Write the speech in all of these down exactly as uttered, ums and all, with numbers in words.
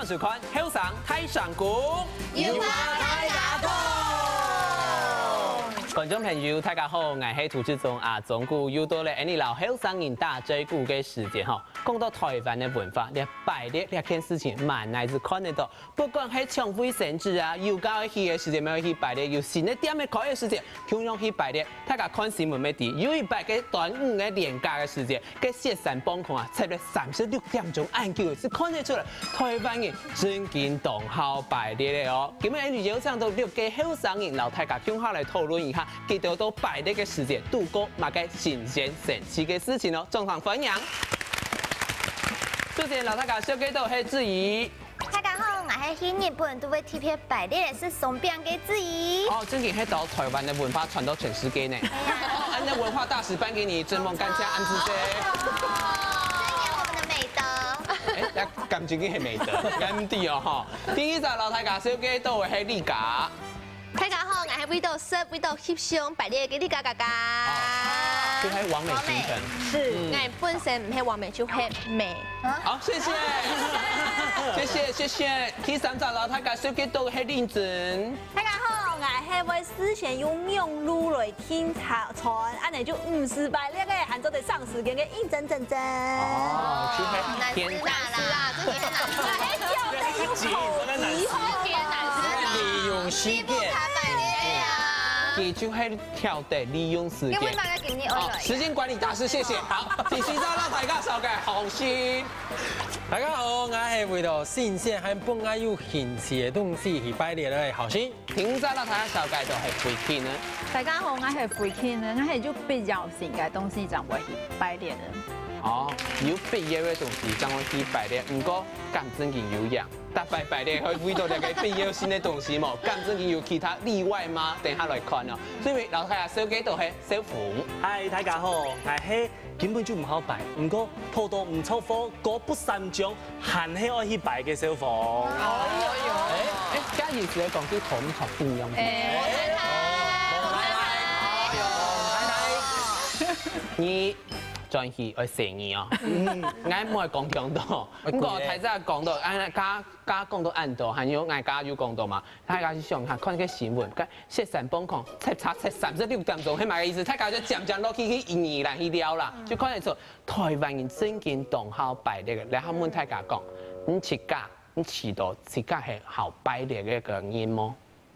收看後生大聲公，有話大家講。觀眾朋友，大家好，𠊎係涂志忠阿忠牯，又到了𠊎俚摎後生人打嘴鼓个時間吼。講到臺灣个文化，這排列這件事情，滿哪仔看得到。不管係搶衛生紙啊，又到愛去个時間，愛去排列，有新个店愛開个時間，共樣去排列。大家看新聞乜知，有一擺个端午个連假个時間， 該雪山磅空啊，塞了三十六點鐘恁久，就看得出來，臺灣人真經當好排列个哦。今晡日邀請到六個後生人，摎大家共下來討論一下，佢兜到排列个時節，堵過麼个新鮮神奇个事情哦。掌聲歡迎！首先摎大家紹介到係志怡。 大家好，𠊎係去日本都會特別排列食鬆餅个志怡。哦，正經係摎臺灣个文化傳到全世界呢。係啊。哦，恁樣文化大使頒給你，真棒，感謝恁仔細。宣揚我們的美德。哎，該感情係美德，恁仔哦吼。第二隻摎大家紹介到个係麗佳。 大家好，𠊎係為著食、為著翕相排列个麗佳佳佳。哦，就係完美行程。是。嗯。𠊎本身毋係完美，就係美。好，謝謝。謝謝，謝謝。第三隻摎大家紹介到个係令珍。大家好，𠊎係會事先用網路來訂餐，恁仔就毋使排列个，還做得省時間个應徵徵徵。哦，就係天哪啦，真的天哪。哎，叫得用口急吼。天哪。 利用時間。佢就係曉得利用時間。因為大家今日愛來。哦，時間管理大師，謝謝。好，第四隻摎大家紹介好心。大家好，𠊎係為著新鮮還本來有興趣个東西去排列个好心。第五隻摎大家紹介到係慧君呢。大家好，𠊎係慧君呢，𠊎係有必要性个東西正會去排列个。哦，有必要个東西正會去排列，毋過敢正經有用？ 逐擺排列會為著這個必要性个東西無？敢正經有其他例外嗎？等下來看哦。最尾摎大家紹介到係小鳳。嗨，大家好，𠊎係根本就毋好排，毋過討著毋著貨，高不三張，還係愛去排个小鳳。哎喲喲。哎，哎，這意思係講佢討毋著餔娘。哎，你轉去愛細義哦。嗯。𠊎毋會講忒多，毋過大家講到，哎，大 家講到恁多，還有𠊎家有講到嘛，大家去想下，看該新聞，該雪山磅空，塞車塞三十六點鐘，係麼个意思？大家就漸漸落去去宜蘭去尞啦，就看得出臺灣人正經當好排列个。來，𠊎問大家講，你自家，你試著自家係好排列个一個人無？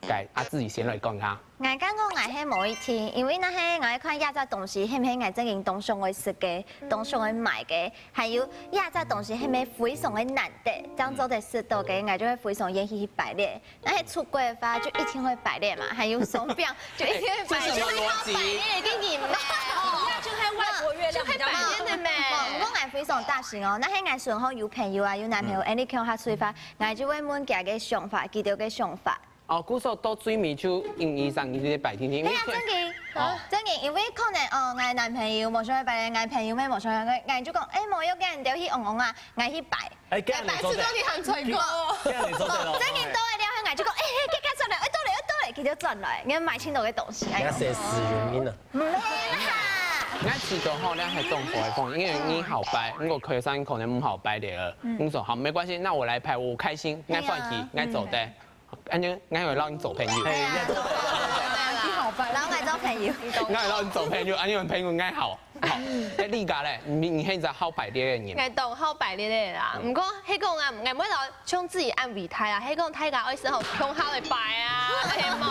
該阿志先來講一下。 𠊎感覺𠊎係無一定，因為若係𠊎愛看這隻東西係毋係𠊎正經當想愛食个、當想愛買个，還有這隻東西係毋係非常个難得，正做得食著个，𠊎就會非常願意去排列。若係出國个話，就一定會排列嘛，還有鬆餅，就一定會排列。哎，這是什麼邏輯？排列个人嘛，哦，那就係外國月亮比較圓。就係排列个咩？哦，毋過𠊎非常大型哦，若係𠊎身項有朋友啊，有男朋友，嗯。恁樣共下出去个話，𠊎就會問佢个想法，佢兜个想法。 哦，故所到最尾就一二三一直排定定，因為係啊，正經，哦。正經，因為可能哦，𠊎男朋友無想愛排，𠊎朋友乜無想愛，𠊎就講，哎，無要緊，你兜去戇戇啊，𠊎去排。哎，該恁樣做得。排出到你還成功。該恁樣做得咯。正經到个了後，𠊎就講，哎，哎，該該轉來，哎，到了，哎，到了，佢就轉來，你買盡多个東西，哎喲。你要寫死原因了。毋係啦。𠊎試著吼，你係當開放，因為你好排，如果學生可能毋好排个，嗯。你說好，沒關係，那我來排，我開心，𠊎歡喜，哎呀。𠊎做得。 恁樣，𠊎會摎你做朋友。係啊，你好吧？摎𠊎做朋友。𠊎會摎你做朋友，恁樣朋友𠊎好。好，該麗佳咧，你你係一隻好排列个人。𠊎當好排列个啦，嗯。毋過係講啊，𠊎毋會摎像志怡恁偉大啊，係講大家愛食好共下來排啊，係無？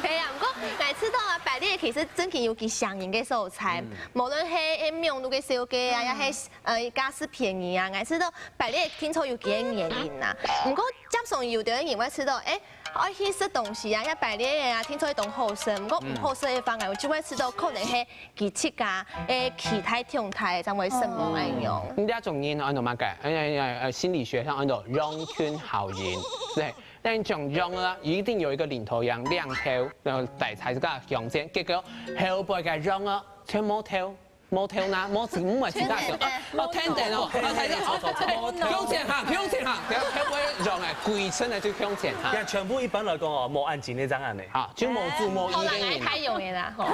係啊，毋過𠊎試著啊，排列其實正經有佢上癮个所在，嗯。無論係係網路个小姐啊，嗯。也係 呃，價數便宜啊，𠊎試著排列定著有幾個原因啊。毋過，加上有兜人會試著，欸，愛去食東西啊，該排列个啊，定著當好食。毋過毋好食个話，𠊎就會試著可能係佢自家个期待忒大，正會失望恁樣。嗯，這種人安到麼个？呃，呃，呃，心理學上安到羊群效應，對。那你講羊啊，一定有一個領頭羊，領頭，然後帶，帶這個向前，結果後背个羊啊，全無頭。 無頭那，無，毋係自家想，哦，等等哦，啊，大家，哦，向前行，向前行，等下會毋會讓哎，歸陣个就向前行。呀，全部一般來講哦，無恁緊个正恁呢。好，就無主無意个人。好啦，𠊎太勇个啦，吼。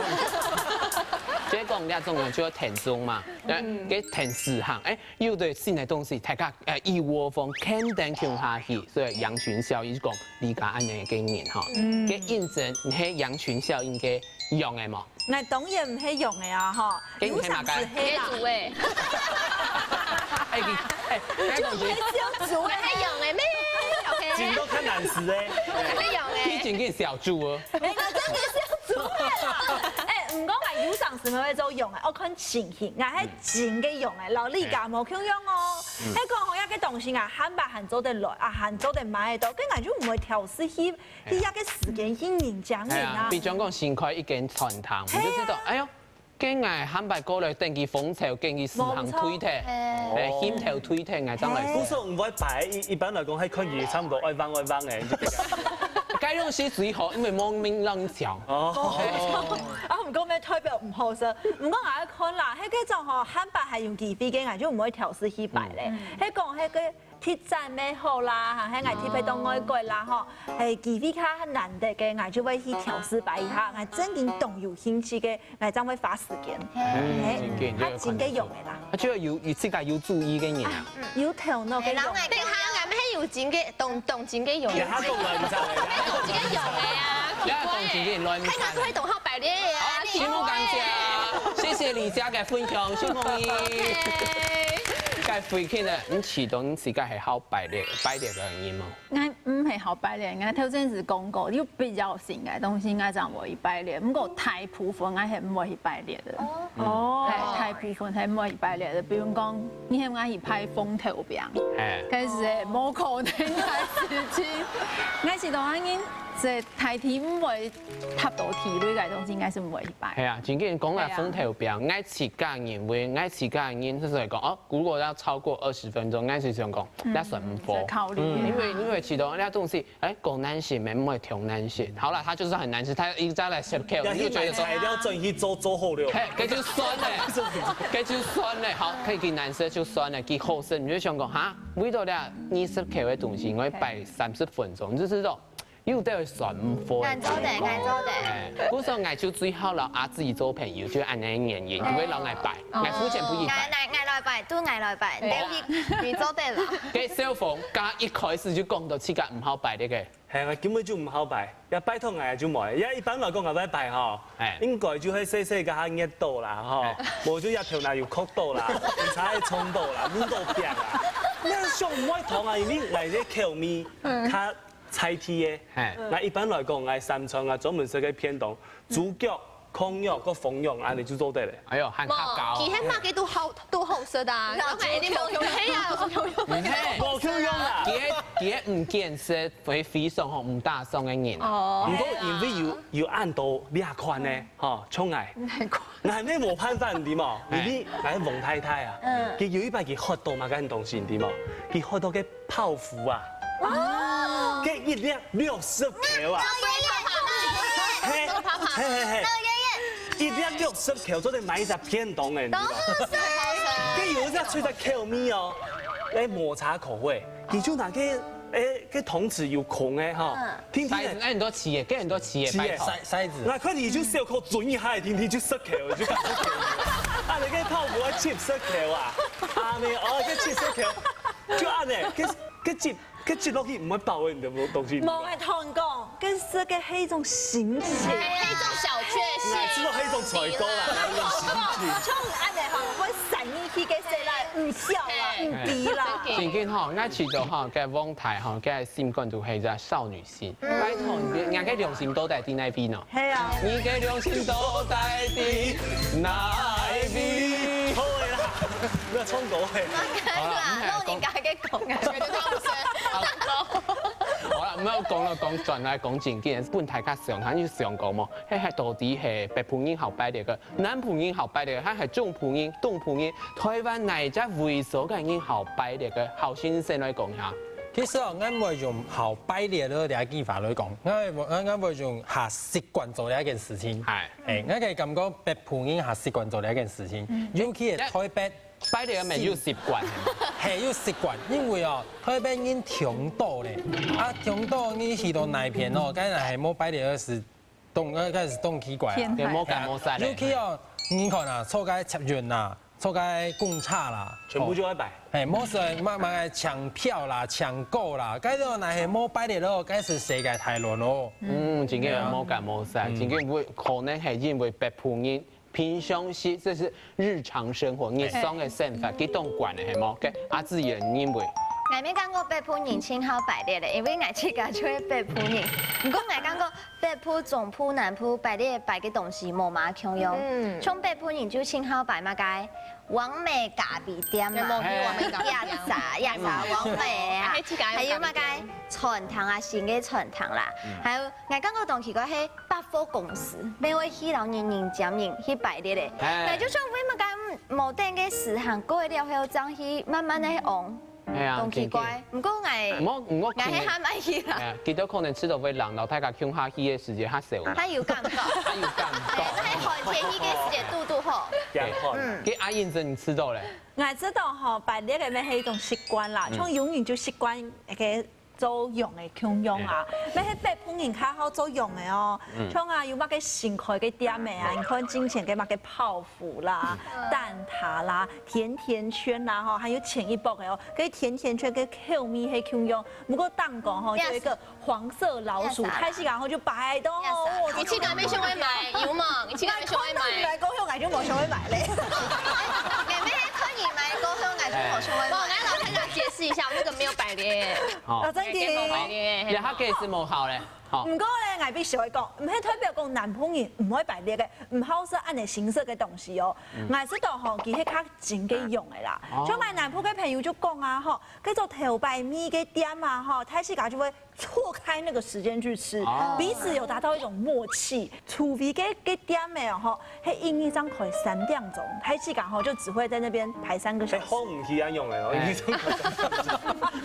所以講這種人就要挺胸嘛，該挺四項，哎，又對新的東西，大家呃一窩蜂，肯定共下去，所以羊群效應講，你个恁樣个人吼，該印證你係羊群效應个用个無？那當然毋係用个啊吼，該你係麼个有常識係啦。主哎，哎，你哎，該講就係小豬我还用哎咩？OK，緊都看難死哎。还用哎，你真个小豬哦。哎，那真个小豬啦！哎，毋過啊，有常識會做用个，我看情形，啊，係真个用个，老李家無共樣哦。係講吼，一个東西啊，還擺還做得來，啊，還做得買得到，跟俺就毋會挑事去，去一个時間去人家人啊。比如講新開一間餐廳，你就知道，哎喲，跟俺還擺過來，等佢風潮，跟佢市場推脱，哎，興頭推脱，俺正來故所毋會擺，一一般來講，係看佢差毋多愛放愛放哎。該用是最好，因為無人浪潮。哦，啊，毋過咩代表毋好食。毋過𠊎看啦，係該種吼，還擺還有機會个，𠊎就毋會挑事去擺咧。係講係个特展咩好啦，哈，係𠊎特別到外國啦吼，係機會較難得个，𠊎就會去挑事擺一下，𠊎真經當有興趣个，𠊎正會花時間。嗯，真个，啊，真个用个啦。啊，就要有有自家有注意个人啊。有頭腦个用。等下俺们还有金个，懂懂金个用，也他够乱糟的。有金个用的啊，你要懂金个乱看他都会懂好摆列啊，好，新木感谢啊，谢谢李佳个分享，新木你。该回去呢，你启动你自家系好排列，排列个人吗？俺毋係好排列，俺頭先係講過，有必要性个東西，俺正會去排列。毋過大部分俺係毋會去排列个。哦係，大部分係毋會去排列个。比如講，你喊俺去排紅豆餅，哎，該係無可能个事情。俺係當然，這大體毋會踏到地雷个東西，應該係毋會去排。系啊，真个講啦，係啊紅豆餅，我自家認為，我自家認識來講，哦，如果要超過二十分鐘，我是想講，那算毋好。考慮嗯，因為因為其實那東西，哎，講難食，毋會忒難食。好了，它就是很難吃，它一直在來吃 Q，你就覺得說。材料轉去做做好了。嘿，該就算了，該就算了，好，可以給難食就算了，給好食，你就想講哈，為了這二十 Q 个東西，我要排三十分鐘，就是說，有的算毋好。俺做得，俺做得。哎，故所𠊎就最好了啊，自己做朋友，就恁樣个原因，因為老𠊎排，𠊎付錢不一俺排。俺俺來擺，都俺來擺，你你做得了。該小鳳，剛剛一開始就講到自家毋好排這個。係啊，根本就毋好排，也拜託𠊎就無，也一般來講𠊎會排吼哎，應該就係細細个下熱到啦吼，無就也頭那有硞到啦，有差會衝到啦，挼到壁啦。那想毋會痛啊，因為𠊎个口味較菜地个。哎，那一般來講，𠊎三餐啊專門食个便當，豬腳、炕肉、个紅肉，恁樣就做得了。哎喲，還較高。其實麼个都好都好食啊，然後買一定無用，係啊，有什麼用？嘿，無共樣啦。佢佢毋見識，會非常好，毋打爽个人。哦毋過因為有有恁多這款呢，吼，像𠊎，𠊎係無辦法，你知無？因為𠊎係王太太啊，佢有一擺佢學到麼个東西，你知無？佢學到个泡芙啊，哦，个一粒六十Q啊，嘿，嘿嘿嘿，一粒六十Q做得買一隻便當誒，你知無？个有一隻吹隻口味哦，誒抹茶口味，佢就拿个誒个桶子有孔誒哈，聽聽誒。篩子，哎，很多企業，跟很多企業企業拜託。筛筛子。那看你就笑口准一下，听听就十Q，就感觉啊，你个泡芙要七十Q啊，啊没有，哦，这七十Q，就按呢，个个接个接落去唔会饱诶，你的东西。無愛同你講，跟這個係一種心情。係一種小確幸。哎，知道係一種採購啦，一種心情。像你恁樣吼，會閃你去个誰來，毋笑啦，毋比啦。正經吼，𠊎試著吼，該王太吼，該心肝肚係一隻少女心。拜託你，人家个良心到底在哪位呢？係啊，你个良心到底在哪位？好诶啦，不要衝狗嘿。好啦，老人家个講啊，覺得他們是好啦，毋好講了，講轉來講正經，本大家想下，你想過無？係係到底係北部人好排列个，南部人好排列个，還係中部人、東部人，台灣哪一隻位所个人好排列个？好先生來講一下。其實哦，𠊎會用好排列个這句話來講，𠊎會𠊎會用較習慣做這件事情。係，誒，𠊎个感覺北部人較習慣做這件事情，尤其係台北。排列个乜有習慣。係有習慣，因為哦，台北人忒多咧，啊，忒多你去到哪片哦，該若係無排列个時，當該該係當奇怪啊。也無感無煞咧。尤其哦，你看啊，坐該捷運啦，坐該公車啦，全部就愛排。嘿，無算麼麼个搶票啦、搶購啦，該種若係無排列咯，該係世界大亂咯。嗯，真个無干無事，真个會可能係因為北部人平常時這係日常生活、日常个生活，佢當慣个係無？該阿志也認為， 𠊎乜感覺北部人盡好排列个，因為𠊎自家就係北部人。毋過𠊎感覺北部、中部、南部排列排个東西無麼共樣。嗯，像北部人就盡好排麼个，王美咖啡店嘛，有無去王美咖啡店壓榨、壓榨王美啊，還係自家有還有麼个咖啡店餐廳啊，新个餐廳啦，還有𠊎感覺當奇怪係百貨公司，乜會去摎人人尖人去排列个，哎𠊎就想為麼个無等个時間過了後，正去慢慢个往。 係啊，當奇怪。毋過𠊎毋好毋好，𠊎係還蠻去啦。哎，佢兜可能知道會冷，然後大家共下去个時間較少。佢有感覺。佢有感覺。係寒天去个時節堵堵好。涼快。嗯，佢阿英真知道咧，𠊎知道吼，排列个乜係一種習慣啦，像有人就習慣个做樣个共樣啊，乜係北部人較好做樣个哦。像啊，有麼个新開个店个啊，你看之前个麼个泡芙啦、蛋撻啦、甜甜圈啦，吼，還有前一波个哦，个甜甜圈个口味係共樣。毋過當講吼，就有一個黃色老鼠，開始然後就擺到哦，你自家乜想愛買，有無？你自家乜想愛買？來講，𠊎就無想愛買咧。妹妹係看你買過後，𠊎就無想愛我買。來老師來解釋一下，那個沒有排列，好啊，，真沒有排的。列，也他可以是無效咧。好，毋過咧，𠊎必須愛講，毋係代表講南部人毋會排列个，毋好食恁樣形式个東西哦。𠊎知道吼，其實較真个樣个啦。哦像𠊎南部个朋友就講啊，吼，該種頭擺尾个店啊，吼，大自家就會錯開那個時間去吃，哦彼此有達到一種默契。除非个个店个吼，係因為正開三點鐘，大自家吼就只會在那邊排三個小時。哎，好毋起恁樣个咯，哎你這樣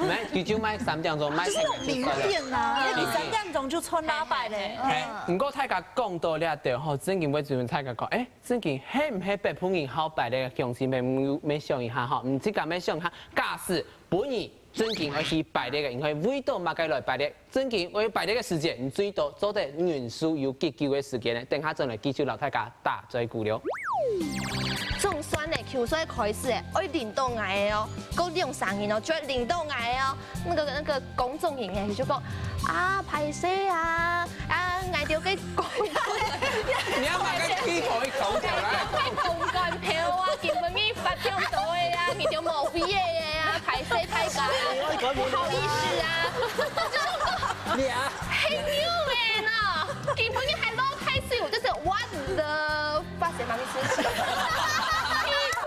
買佢就買三點鐘，買就是那種名店啊，你三點鐘就穿喇叭嘞。哎，毋過大家講到這點吼，正經會問大家講，哎，正經係毋係北部人好排列个？鄉親朋友，愛想一下吼，毋自家愛想一下，假使本人正經愛去排列个，你會為到麼个來排列？正經愛排列个時間，你最多做得忍受有幾久个時間呢？等下轉來繼續摎大家打嘴鼓了。總算呢，球賽開始誒，愛輪到𠊎誒哦，過兩三人哦，就愛輪到𠊎誒哦。那個那個工作人員就講啊，歹勢啊，啊，𠊎兜个公，你要把該地方一搞掉來。該公關票啊，根本你發票到誒啊，你就無飛誒啊，歹勢歹勢啊，不好意思啊，你啊，很牛誒呢，根本你還落太水，我就是what the發生麼个事情？奇怪。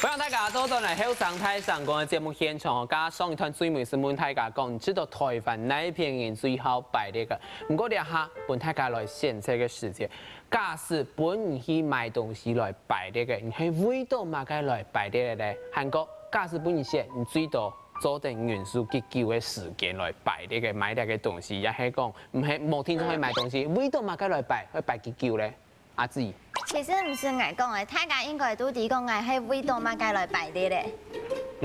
歡迎大家倒轉來後生大聲公个節目現場哦。剛剛上一段最尾係問大家講，你知道台灣哪一片人最好排列个？毋過這下分大家來選擇个時間，假使本人去買東西來排列个，你係為到麼个來排列个呢？還過假使本人選，你最多做得忍受幾久个時間來排列个，買這个東西，也係講毋係無定著去買東西，為到麼个來排，會排幾久呢？阿志。其實毋係𠊎講个，大家應該都知講𠊎係為到麼个來排列个。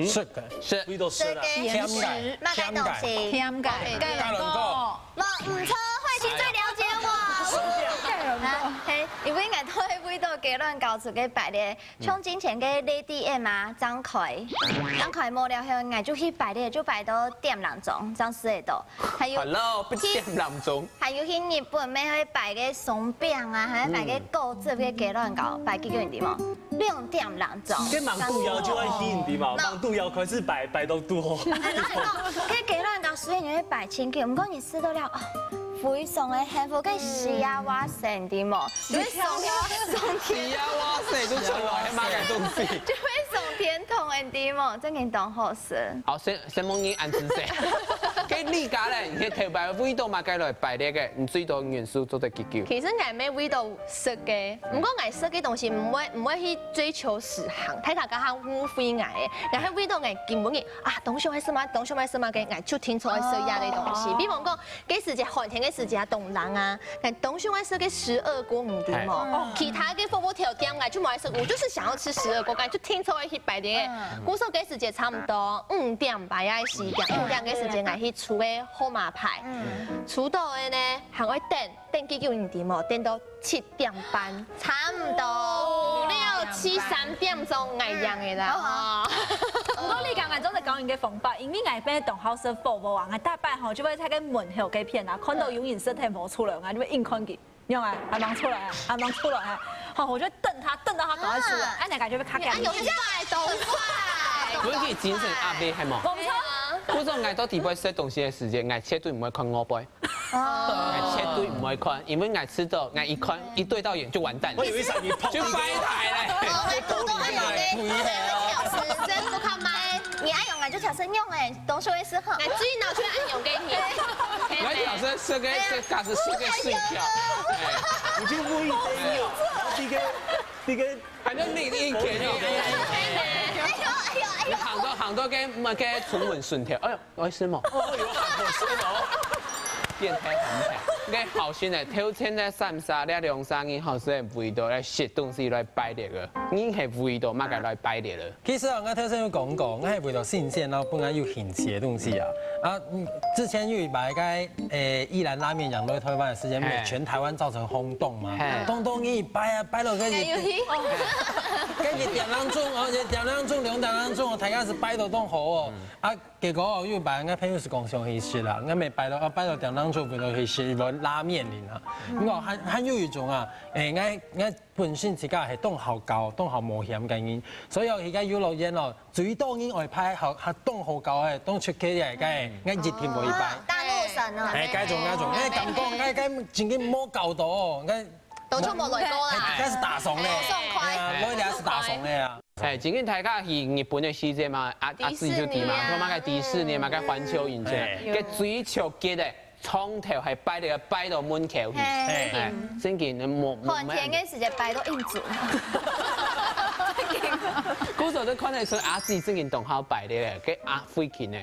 食个，食味道食啦。甜个，麼个東西？甜个，雞卵糕，無，毋錯，慧心最了解我。啊，嘿，因為𠊎都係為到雞卵糕出去排列，像之前个Lady M啊，正開，正開無了後，𠊎就去排列，就排到點零鐘，正食得到。還有 Hello，不點零鐘。還有去日本，乜會排个鬆餅啊，還會排个果汁个雞卵糕，排幾久你知無？兩點零鐘。這吂肚枵就愛去，你知嘛？吂肚枵開始排，排到肚好。該雞卵糕雖然你會排盡久，毋過你食到了，哦，非常个幸福，該幸せ，你知無？就會想要，你呀，哇塞，都出來，麼个東西？就會上天堂个，你知無？正經當好食。好，先先問你恁仔細。該你家咧，你係頭擺為到麼个來排列个？你最多忍受做得幾久？其實𠊎乜為到食个，毋過𠊎食个東西毋會毋會去追求時行，大家剛剛誤會𠊎个，𠊎係為到𠊎根本个啊，當想愛食麼，當想愛食麼个，𠊎就定著愛食這个東西。比方講，該時節寒天个時節啊，當冷啊，𠊎當想愛食个十二鍋，毋知無？其他个火鍋條店，𠊎就無愛食，我就是想要吃十二鍋，𠊎就定著愛去排列。故所該時節差毋多五點吧，也係四點，五點个時間，𠊎去抽个號碼牌，抽到个呢，還愛等，等幾久你知無？等到七點半，差毋多五六七三點鐘，𠊎贏个啦。毋過你講𠊎總係教你个方法，因為𠊎本來當好食火鍋啊，𠊎大半吼就會在該門口該片啊，看到有人食忒無出來，𠊎就會硬看佢。 仰啊，還吂出來啊，還吂出來啊。好，我就瞪他，瞪到他趕快出來，啊，那感覺被卡掉。你按鈕很快，都很快。不是可以精神壓力，係無？我們說，為什麼𠊎到底背食東西个時間，𠊎絕對毋會看外背，𠊎絕對毋會看，因為𠊎知道，𠊎一看，一對到眼就完蛋了，我以為是你碰就拜拜咧。哦，還主動按鈕咧，會挑食，真不看麥，你按鈕𠊎就挑食，用欸，讀書的時候。𠊎最惱就係按鈕个人。𠊎挑食，食个，食个，食个睡覺。我就無意思，這個，這個，反正你一天哦，哎呦哎呦哎呦！行到行到个那個寵物順條，哎呦，我係無？哦，有行過去哦。變態變態，該好心个，頭前个三儕，這兩儕人好心个為到來食東西來排列个，你係為到麼个來排列个？ 其實啊，𠊎頭先有講過，𠊎係為了新鮮，然後本來有興趣个東西啊。啊，嗯，之前有一擺該，誒，一蘭拉麵揚到台灣个時間，嘿。全台灣造成轟動嘛。嘿。轟動一排啊，排到該日，該日點零鐘哦，日點零鐘、兩點零鐘哦，大家係排到當好哦。啊，結果哦，有一擺，𠊎朋友係講想去食啦，𠊎乜排到，啊，排到點零鐘，為了去食一碗拉麵呢啊。不過還，還有一種啊，誒，𠊎，𠊎 本身自家係當好搞、當好冒險个人，所以哦，去該遊樂園哦，最多人愛排，好，還當好搞个，當出奇个，該，𠊎一定會去排。大怒神啊！哎，該種，該種，哎，感覺，哎，該正經無搞到哦，該，都全部來過啦。哎，該係打爽咧，爽快。哎呀，我也係打爽咧啊。哎，正經大家去日本个時節嘛，啊，啊，自己就知嘛，迪士尼啊。像麼个迪士尼嘛，該環球影城，哎。該最刺激个。 長條還排到，排到門口去。嘿。哎，正經無，無寒天个時節排到印度。故所就看得出阿姊正經當好排个咧，該阿輝琴呢，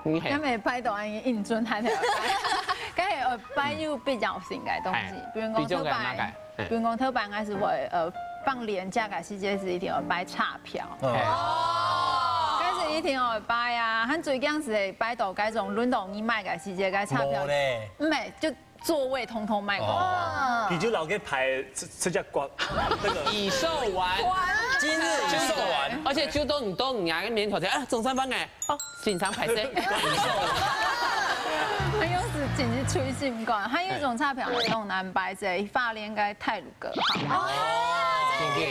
你係。佢乜排到恁樣印度，還係排，該係，呃，排有比較性个東西，哎，比如講特排。比如講特排。 比如講，特排𠊎係會，呃，放連假个時節係一定愛排車票。哦。該係一定愛排啊，還最驚係排到該種輪到你買个時節，該車票。無咧。毋係，就座位通通賣光。哦。佢就摎該排直，直接掛，那個。已售完。今日已售完。而且就到你，到你啊，該面頭前，啊，中山班哎。 哦，欣賞排隊。還有係真係隨心肝，還有一種車票係當難排，係花蓮个太魯閣。哦，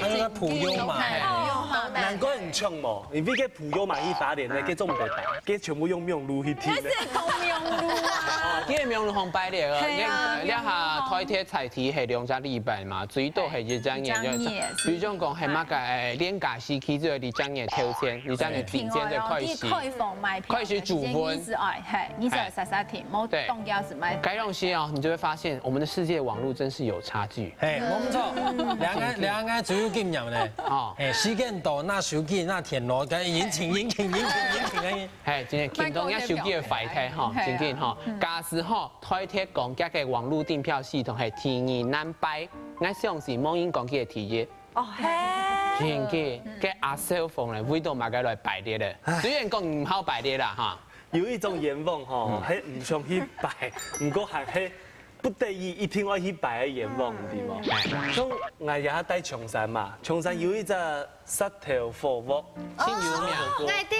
還有該普悠瑪。普悠瑪。難怪你搶無，因為該普悠瑪去花蓮呢，該種毋得排，該全部用網路去訂个。該係講網路啊。哦，該網路上排列个，係啊，這下台鐵在地係兩隻禮拜嘛，最多係一隻月。一隻月，比如講係麼个，哎，連假時期就係一隻月頭前，一隻月之前就開始。 開放買票，開始主婚。你係愛，嘿，你係愛煞煞停，無，對。當家是買。該東西哦，你就會發現我們的世界網路真是有差距。嘿，無錯，兩岸，兩岸主要經驗呢。哦。嘿，時間到，拿手機，拿電腦，該引擎，引擎，引擎，引擎，引擎。嘿，真的，緊張，人家手機會壞忒吼，嘿啊。真緊吼。嗯。假使吼，台鐵公家个網路訂票系統係第二難排，𠊎相信無人講佢係第一。 哦，嘿。真个，該阿少峰咧，為到麼个來排列咧？雖然講毋好排列啦，哈。有一種願望吼，嗯。係毋想去排，毋過還係不得已一定愛去排个願望，嗯。對無？嗯。像𠊎也戴松山嘛，松山有一隻石頭火鍋，哦，真有名。𠊎知。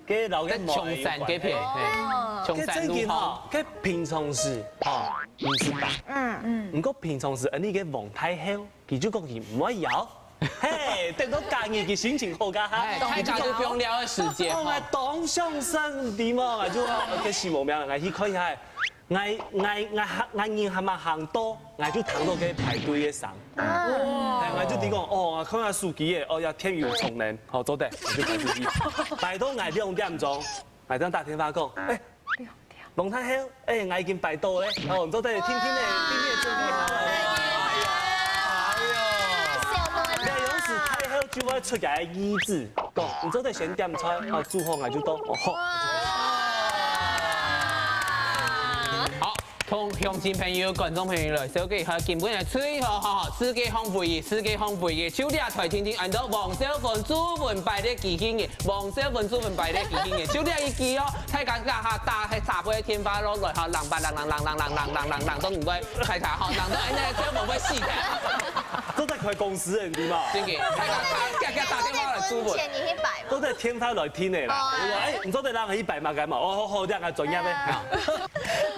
該老个在松山該片，嘿，哦。松山路吼。該正經吼，該平常時吼，毋係排。嗯。嗯。毋過平常時，恁呢个王太后 佢就講佢毋會搖。嘿，等到假日佢心情好个哈，哎，大家都不用聊的時間，哦，吼。𠊎當傷心，對無？𠊎就，哦，該死無命，𠊎去看一下。𠊎，𠊎，𠊎，𠊎人還吂行到，𠊎就聽到該排隊个聲。哦。哎，𠊎就知講，哦，看下手機个，哦，要添油充電，好，做得，𠊎就排出去。排到𠊎兩點鐘，𠊎正打電話講，哎， 王太后，哎，𠊎已經排到咧，哦，你做得定定咧，定定咧準備好咧。哎喲，哎喲，這樣子太后就會出來醫治，講，你做得先點菜，哦，煮好𠊎就到，哦，好。哇！好，同鄉親朋友、觀眾朋友來紹介一下，今晡日最好哈，世界上唯一，世界上唯一，就這台定定安到王少芬駐文排列機器人，王少芬駐文排列機器人，就這一支哦，大家打下打下打開電話落來哈，啷吧啷啷啷啷啷啷啷啷啷，都毋會，大家哈，啷到恁樣就毋會死的。都在開公司的，你知道吗？真个，大家打，大家打電話來駐文。錢你去擺嘛。都在天台來聽的啦。哦我说，哎，你做得讓一百嘛，幹嘛？哦，好好，這樣還專業的。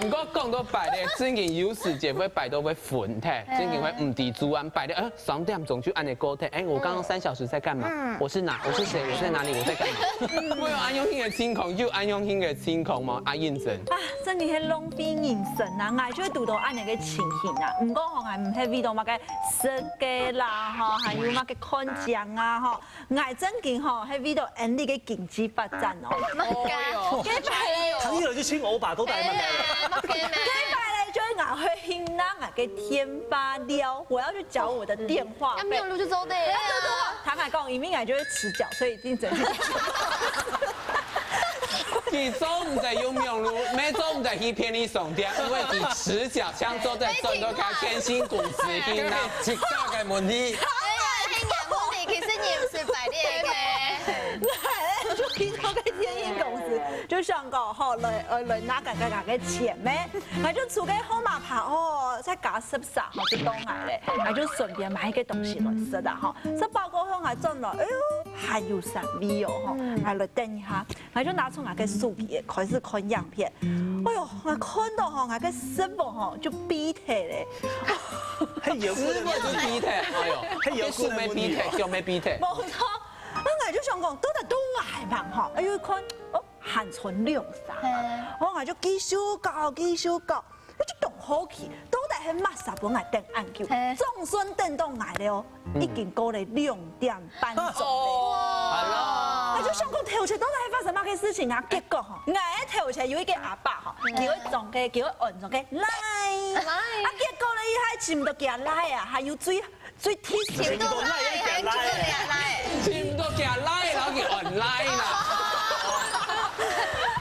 毋過講到排列，正經有時節會排到會昏忒，正經會毋知主意排列，呃，三點鐘就恁樣過忒。哎，我剛剛三小時在幹嘛？我是哪？我是誰？我在哪裡？我在幹嘛？會有恁樣个情況，有恁樣个情況嗎？阿英珍。啊，真个係浪費人生啊！𠊎就會堵到恁樣个情形啊。毋過吼，𠊎毋係為到麼个設計啦，吼，還有麼个看相啊，吼， 𠊎正經吼，係為到恁樣个經濟發展哦。麼个？唐一就請歐巴都帶嘛。哎，麼个咩？該擺咧就係𠊎會去拿𠊎个電話了，我要去繳我的電話費。要網路就做得啊。坦白講，因為𠊎就會遲繳，所以一定整天。佢做毋得用網路，乜做毋得去便利商店，因為佢遲繳，像做得賺到佢電信公司去拿。一家个問題。哎呀，係你个問題，其實你毋係排列个。就去到該電信公司，就想講吼，來呃來拿該該該个錢咩，𠊎就出个號碼牌哦，再加十三吼，就到𠊎咧，𠊎就順便買一個東西來食啊吼，食飽過後𠊎轉來，哎喲，還有三位哦吼，𠊎來等一下。 𠊎就拿出𠊎个手機開始看影片。哎喲，𠊎看到吼，𠊎个食物吼就變忒咧。係有食物就變忒，哎喲，係有食物變忒，腳乜變忒。無錯，啊𠊎就想講，到底到哪位吼？哎喲，看，哦，還存兩三個。哦，𠊎就繼續搞，繼續搞。 𠊎就當好奇，到底係麼儕分𠊎等恁久？總算等到𠊎了哦，已經過了兩點半鐘了。好了，𠊎就想講頭前到底係發生麼个事情啊？結果吼，𠊎个頭前有一個阿伯吼，佢會裝个，佢會安裝个Line，啊結果呢，佢還尋毋到佢个Line啊，還有最最貼心尋到Line，還尋到Line。尋到佢个Line，然後佢online啦。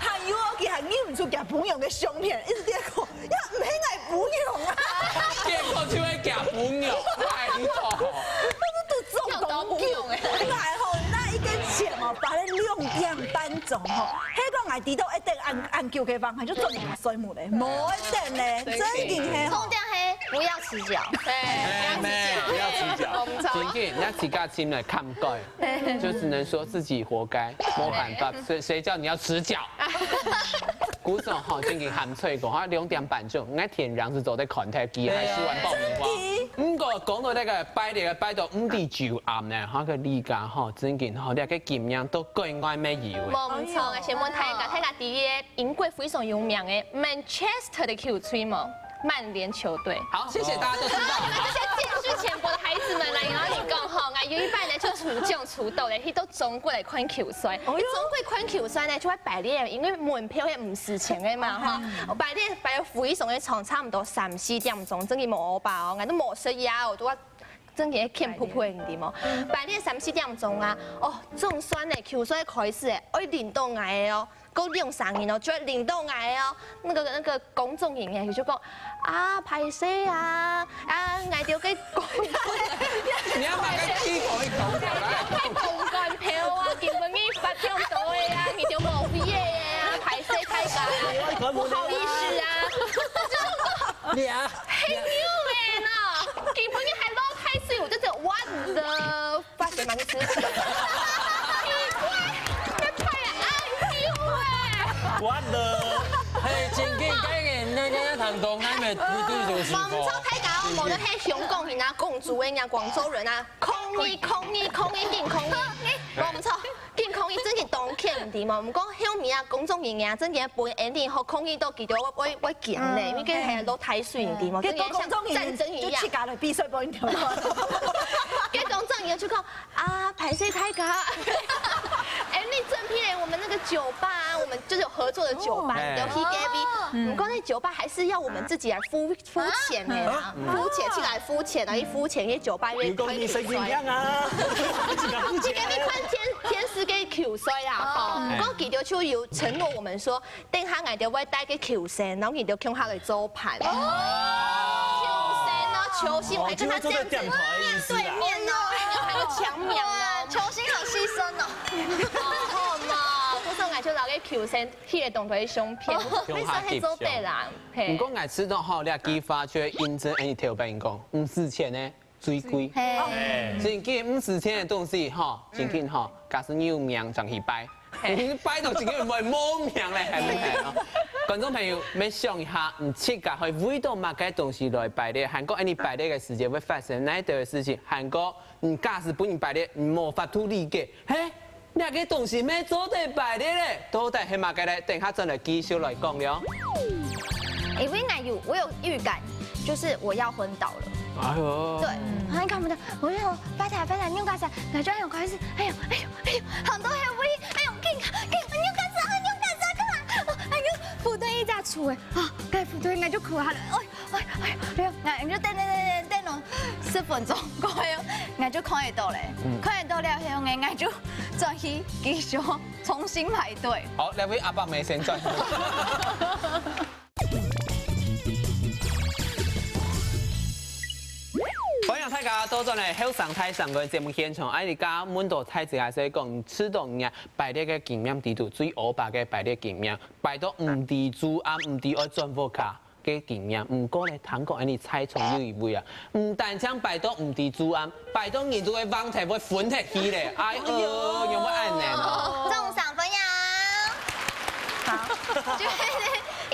還有哦，佢還認毋出佢朋友个相片，一直在講，也毋係𠊎朋友啊。結果就係佢朋友，拜託。都做公公哎。𠊎吼，拿一個錢哦，排了兩點半鐘吼，係講𠊎知道一等恁恁久个話，𠊎就做毋睡目咧，無一等咧，正經係吼重。點係不要遲繳。哎，妹，不要遲繳。真的，人家自家尋來看過，就只能說自己活該，沒辦法，誰誰叫你要遲繳？古早吼，正經喊脆過，哈，兩點半鐘，𠊎天亮就做得看天氣，還食完爆米花。毋過講到這個拜六个拜到五點九暗呢，哈，个例假吼，正經吼，這個經驗都國外乜有个。無毋錯，先問大家，大家知个英國非常有名个Manchester个球隊無？曼聯球隊。好，謝謝大家都知道。這些進去前國的孩子們來，然後你講吼，𠊎有一擺呢就出獎出到咧，去到中國來看球賽。中國看球賽呢就會排列，因為門票也毋使錢个嘛哈，排列排到非常个長，差毋多三四點鐘，正經無飽哦，𠊎都無食夜哦，都要正經欠噗噗，你知無？排列三四點鐘啊，哦，總算呢球賽開始誒，愛輪到𠊎个哦。 過兩三人哦，就輪到𠊎哦。那個那個工作人員就講，啊，歹勢啊，啊，𠊎兜个公，你要把該第一口一口講來。該公關票啊，根本你發票到的啊，你就無飛的啊，歹勢大家啊，不好意思啊。你啊，很牛哎呢，根本你還落太水，我就覺得what the 發生麼个事情？奇怪，要拍啊，哎呦喂！完了，嘿，正經，該个那個唐東，那邊對對就是無毋著，大家哦，無論係香港人啊、廣州人啊、廣州人啊，抗議抗議抗議緊抗議，無毋著，緊抗議，正經當欠毋知無？毋過後面啊，工作人員啊，正經分𠊎兜好抗議到佢兜會會會驚呢，因為佢係落大水毋知無？結果工作人員正經像戰爭一樣就自。家來比賽，幫你跳。結果工作人員就講， 啊，歹勢大家。哎，你正片我們那個酒吧啊，我們就是有合作的酒吧，哦有 K T V，不過那酒吧還是要我們自己來付付錢的啦，付錢自家來付錢啊，一付錢，那酒吧因為你講你神經病啊，自家付錢。你給你看天天使个球賽啊，吼，毋過佢兜就有承諾我們說，等下𠊎兜會帶个球星，然後佢兜共下來做伴。球星哦，球星還跟他這樣子面對面哦，還有搶名哦，球星好犧牲哦。好嘛，故所𠊎就拿个球星，貼个當多相片，你算係做得啦，嘿。毋過𠊎知道吼，這句話就會印證，哎，你頭擺講，毋使錢呢， 最貴。係。正經毋使錢个東西吼，正經吼，假使你有名正去排，你排到正經會無名咧，係毋係？觀眾朋友，你想一下，你自家會為到麼个東西來排列？還過，哎，你排列个時節會發生哪一兜个事情？還過，你假使分人排列，你無法度理解，嘿， 這个東西乜做得排列咧，到底係麼个咧？等下轉來繼續來講了。因為𠊎有，我有預感，就是我要昏倒了。哎喲，對，然後你看不到，我就說，拜託拜託，你有感覺？然後就很開始，哎呦哎呦哎呦，很多很危，哎呦，緊緊，你有感覺？你有感覺？幹嘛？哦，哎呦，扶對一家厝誒，啊，該扶對應該就苦哈了，哎。 哎哎哎，𠊎就等等等等等咯，十分鐘過後，𠊎就看得到咧，看得到了後，𠊎就轉去繼續重新排隊。好，這位阿伯姆先轉。歡迎大家倒轉來後生大聲公个節目現場，𠊎這下問到大姊係講，知道你啊排列个經驗裡肚最烏白个排列經驗，排到毋知晝暗，毋知愛轉屋下。 个經驗，毋過咧，聽講恁呢在場有一位啊，毋單淨排到毋知晝暗，排到人都會橫忒會昏忒去咧，哎喲，仰會恁呢哦？掌聲歡迎。好，就係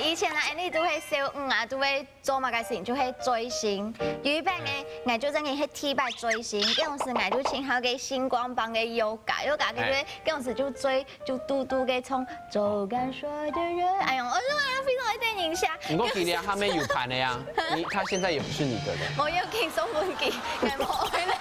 以前啊，恁呢都會小五啊，都會做麼个事情，就係追星。有一擺呢，𠊎就真个係第一擺追星，該時𠊎就盡好个星光幫个Yoga，Yoga个就係該時就追 就嘟嘟个唱，做敢說的人。哎喲，我說我要非常一點影響。不過佢這下還沒有盤的呀，你他現在也不是你的了。我有給送分佢，該無愛了。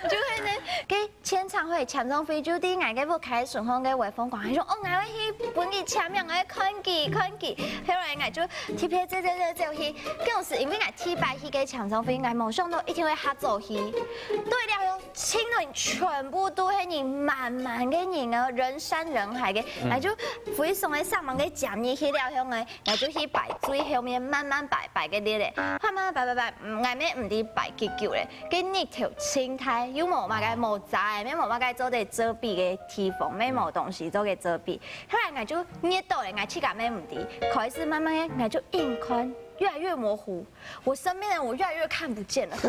就係呢，該簽唱會簽唱會就在𠊎个屋下順風个微風館，還說哦，𠊎要去分佢簽名，𠊎要看佢看佢。後來𠊎就特別走走走走去，該時因為𠊎第一擺去个簽唱會，𠊎無想到一定會較早去。對了喲， 盡多人全部都係人，滿滿个人哦，人山人海个，𠊎就非常个煞猛个佔入去了後呢，𠊎就去排最後面慢慢排，排个列咧，慢慢排排排，嗯，𠊎乜毋知排幾久咧，該日頭盡大，又無麼个無遮，乜無麼个做得遮蔽个地方，乜無東西做得遮蔽，後來𠊎就熱到咧，𠊎自家乜毋知，開始慢慢个，𠊎就硬看，越來越模糊。 我身邊的人我越來越看不見了。𠊎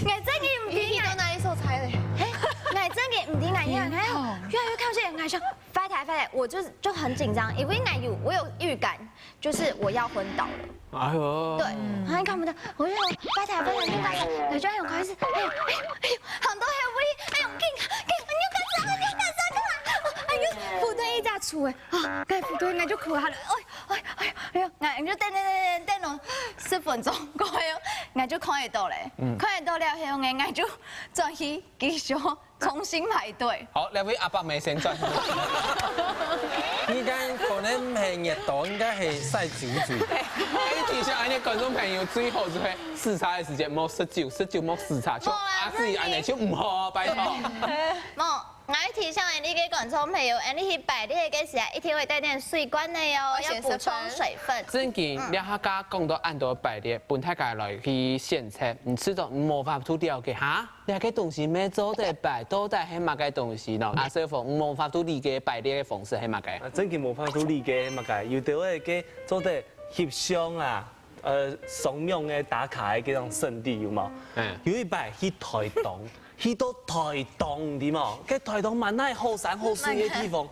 真个毋知𠊎，你去到哪一所在咧？嘿，𠊎真个毋知𠊎，哎，越來越看不見，𠊎想，拜託拜託，我就是就很緊張，因為𠊎有我有預感，就是我要昏倒了。哎喲，對，然後看不到，我就拜託拜託，你拜託，我就很開心，哎呦哎呦哎呦，很多很危，哎呦，緊緊，你有感覺，你有感覺幹嘛？哎呦，扶對一家厝誒，啊，該扶對應該就苦哈了，哎。 哎哎哎喲，𠊎就等等等等等咯，十分鐘過後，𠊎就看得到咧，看得到了後，𠊎就轉去繼續重新排隊。好，這位阿伯姆先轉。應該可能毋係熱到，應該係曬酒醉。哎，其實恁呢觀眾朋友最好就係駛車个時節莫食酒，食酒莫駛車，像阿姊恁呢就毋好，拜託。無。 𠊎提醒恁呢个觀眾朋友，恁呢去排列个時啊，一定會帶點水罐个喲，愛先食飯。要補充水分。正經，這下講到恁多排列，分大家來去選擇，毋知道無法度了解哈，這个東西乜做得排，到底係麼个東西呢？阿小鳳，無法度理解排列个方式係麼个？啊，正經無法度理解係麼个，有兜个做得翕相啊，呃，上網个打卡个這種聖地有無？嗯。有一擺去台東， 去到台東，知無？該台東滿哪好山好水个地方，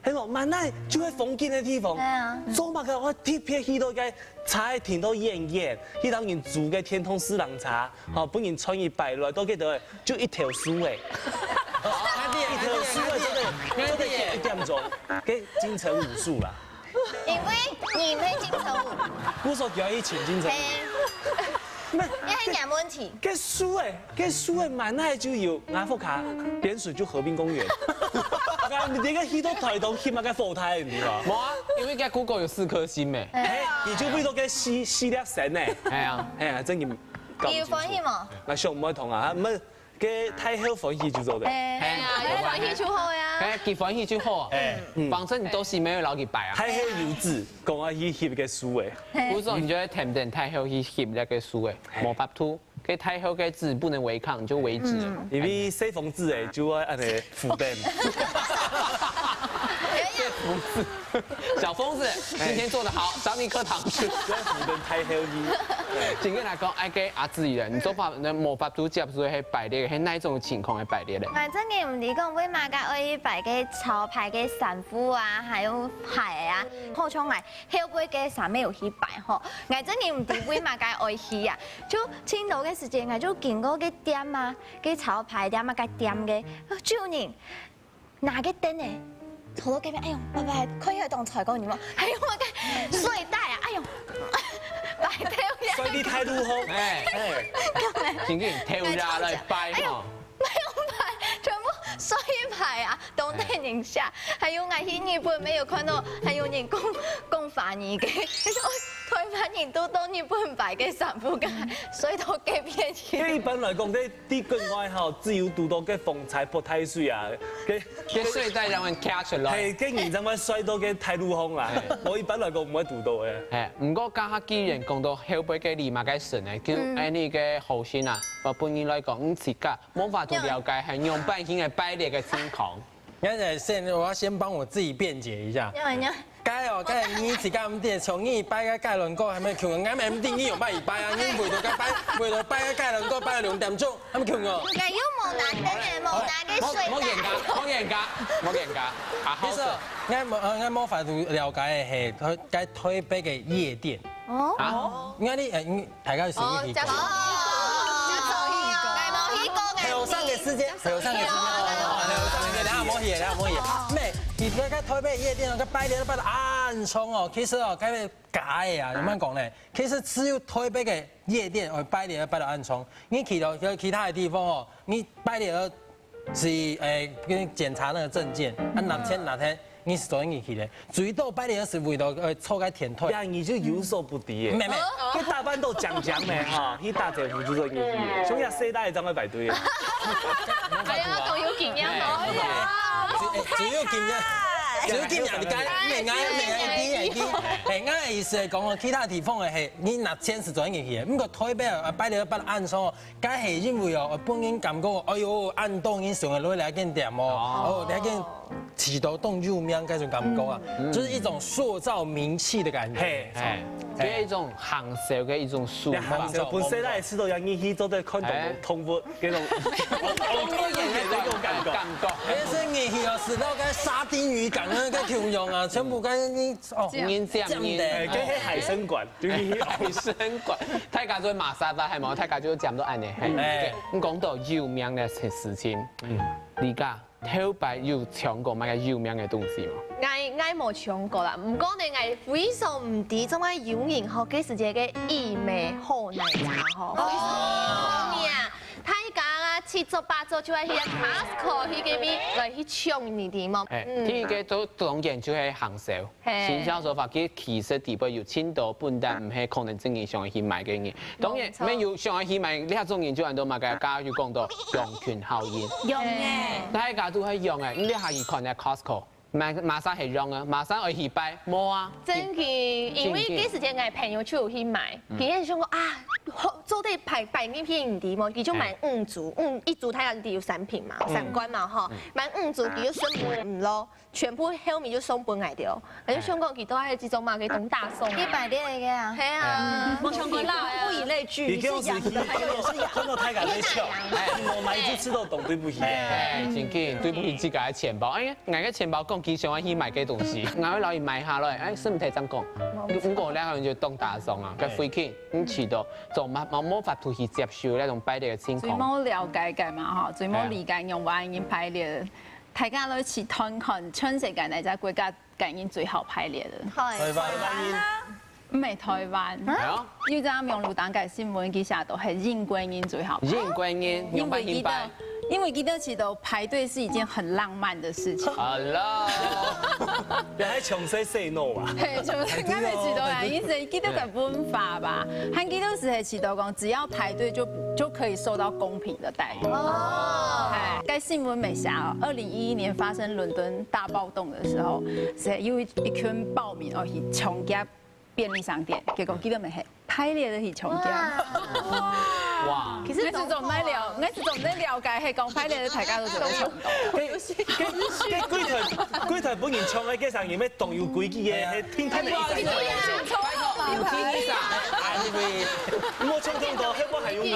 係無？滿哪就係風景个地方。對啊。做麼个我特別去到該車停到遠遠，去到人租个電動四輪車，吼，分人載一擺來到該度，就一頭樹誒。一頭樹誒，做得做得行一點鐘，該金城武樹啦。 因為你毋係金城武。故所就愛去尋金城武。係。毋係，這係你个問題。該樹誒，該樹誒，滿哪就有，𠊎屋下邊脣就河濱公園。𠊎這个去到台東，起碼該火台，你知道嗎？無啊，因為該Google有四顆星咩。係，你就為到該四四粒星呢。係啊。係啊，正經搞毋清楚。你有歡喜無？𠊎想毋會通啊，毋係該太后歡喜就做得。哎，哎，有歡喜就好呀。哎，佢歡喜就好。哎，嗯。反正你都是沒有老幾擺啊。太后有旨，講愛去翕个書誒。嘿。比如說，你就會跈等太后去翕那個書誒，嘿。無法度，該太后个旨不能違抗，你就違旨了。嗯。因為西方旨誒，就愛按呢負擔。小瘋子，今天做得好，賞你顆糖吃。不要負擔太后去。今天來講，哎，該阿志人，你做法，那無法度接受，係排列，係哪一種情況係排列咧？反正你毋知講為麼个愛去排个潮牌个衫褲啊，還有鞋啊，好像來後背个衫尾有去排吼。𠊎真个毋知為麼个愛去啊，就盡多个時間，𠊎就經過个店啊，个潮牌店啊，个店个，就人 拿个燈誒，坐到該片，哎喲，拜拜，看起來當衰个你無？哎喲，我个睡袋啊，哎喲，擺掉呀。睡你太入風。哎，哎。真緊，頭下來擺吼。哎喲，沒有擺，全部睡牌啊，當得人惜。還有𠊎去日本，沒有看到，還有人講，講華語个，就說，哦，台灣人都到日本擺个衫褲，該睡到該片去。因為一般來講，這 在國外吼，只有堵到該風颱潑大水啊，該，該睡袋正會擎出來。嘿，該人正會睡到該大路項啦。嘿。無一般來講毋會堵到个。嘿，毋過剛剛既然講到後背个禮貌个神呢，就嗯。恁呢个好心啊，我本人來講，你自家無法度了解，係仰般形个排列个情況。 那先，我要先幫我自己辯解一下。要，要。該哦，該你自家毋知，從你擺个雞卵糕還沒窮，𠊎毋知你有擺一擺啊，你為了該擺，為了擺个雞卵糕擺了兩點鐘，還沒窮哦。該又無拿燈誒，無拿个水袋。莫，莫冤家，莫冤家，莫冤家，好好說。其實，𠊎無，呃，𠊎無法度了解个係，該台北个夜店。哦。啊？𠊎你，呃，你 大家有想去過？哦，𠊎無去過，後生个時間，後生个時間，哦，後生个時間，等下莫去，等下莫去。咩，佢該个台北夜店哦，該排列都排到恁長哦，其實哦，該个假个啊，仰般講呢？其實只有台北个夜店哦，排列排到恁長，你去到其他个地方哦，你排列 是，誒，跟你檢查那個證件，啊，拿錢拿錢，你是做得入去个。最多排列是為了，呃，坐該天台。呀，你就有所不知耶。沒，沒。哦。你打扮到靚靚个哈，你打招呼就做得入去耶。像這細倈正會排隊耶。哎呀，當有經驗哦。哎，哎，最，哎，最有經驗，最有經驗，你講，你講，你講，你講。哎，𠊎个意思係講哦，其他地方个係，你拿錢是做得入去个。毋過台北啊，排列排到恁長哦， 該係因為哦，分人感覺，哎喲，恁多人想愛來這間店哦，哦。哦，這間市道當有名，該種感覺啊，嗯。就是一種塑造名氣的感覺。嘿。哎，就係一種行銷个一種手法。行銷，本身來試到，讓你去做得看到動物，哎。該種，動物園个那種感覺。感覺。但是你去哦，係到該沙丁魚港啊，該共樣啊，全部該你，哦，人講人。哎，該係海生館。 就係海生館，大家做馬殺伐，係無？大家就講到恁呢，嘿。嗯。OK，你講到有名个事，事情，嗯。你家頭擺有搶過麼个有名个東西無？𠊎，𠊎無搶過啦，毋過呢，𠊎非常毋知，做麼有人吼，該時節个義美厚奶茶吼，哦。非常有名啊！大家啊，七早八早就愛去Costco去該位來去搶，你知無？哎，嗯。第一個做重點就係行銷。 嘿。行銷手法，其實，其實底背有盡多本來毋係可能真正想愛去買个人。當然，無錯。沒有想愛去買，這種人就恁多嘛，該，剛剛就講到羊群效應。用欸。大家都會用欸，你這下去看該Costco，馬，馬上係用啊，馬上愛去買，無啊。真个，因為該時節𠊎朋友就有去買，嗯。佢就想講啊，好，做得排，排入去毋知無，佢就買五組，嗯。五，一組佢有三瓶嘛，嗯。三罐嘛吼，嗯。買五組，佢就算毋落。 全部後面就送分𠊎兜。𠊎就想講佢都係這種嘛，佢當打爽啊。一百列个啊。係啊。無想過物以類聚，你是羊的，還有人是羊。看到大家在笑，哎，我買一隻吃到懂，對不起。哎，真个，對不起自家个錢包。哎呀，𠊎个錢包講佢想愛去買个東西，𠊎會摎佢買下來，哎，順便正講。毋過兩個人就當打爽啊，該費氣，你去到，做嘛，嘛無法度去接受那種排列个情況。最無了解个嘛，吼，最無理解用外人排列。 大家來試看看，全世界哪隻國家个人最好排列个？台灣。台灣人。毋係台灣。啊？有隻網路頂个新聞，佢寫到係英國人最好排。英國人，因為佢兜，用排因為佢兜試著排隊是一件很浪漫的事情。Hello，你還詳細細腦啊？嘿，就係恁樣試著啊，意思佢兜个文化吧，還佢兜係試著講，只要排隊就就可以受到公平的待遇。哦，哎，該新聞有寫哦，二零一一年發生倫敦大暴動的時候，係有一一群暴民哦去搶劫便利商店，結果佢兜乜係排列个去搶劫。哇，其實總在了，應該是總在了解，係講排列个大家都做得搶到。該該該櫃台櫃台本人搶个，該聲音乜當有規矩个，係聽聽个意思。有聽你啥？哎，你們莫搶搶到，係我還有你。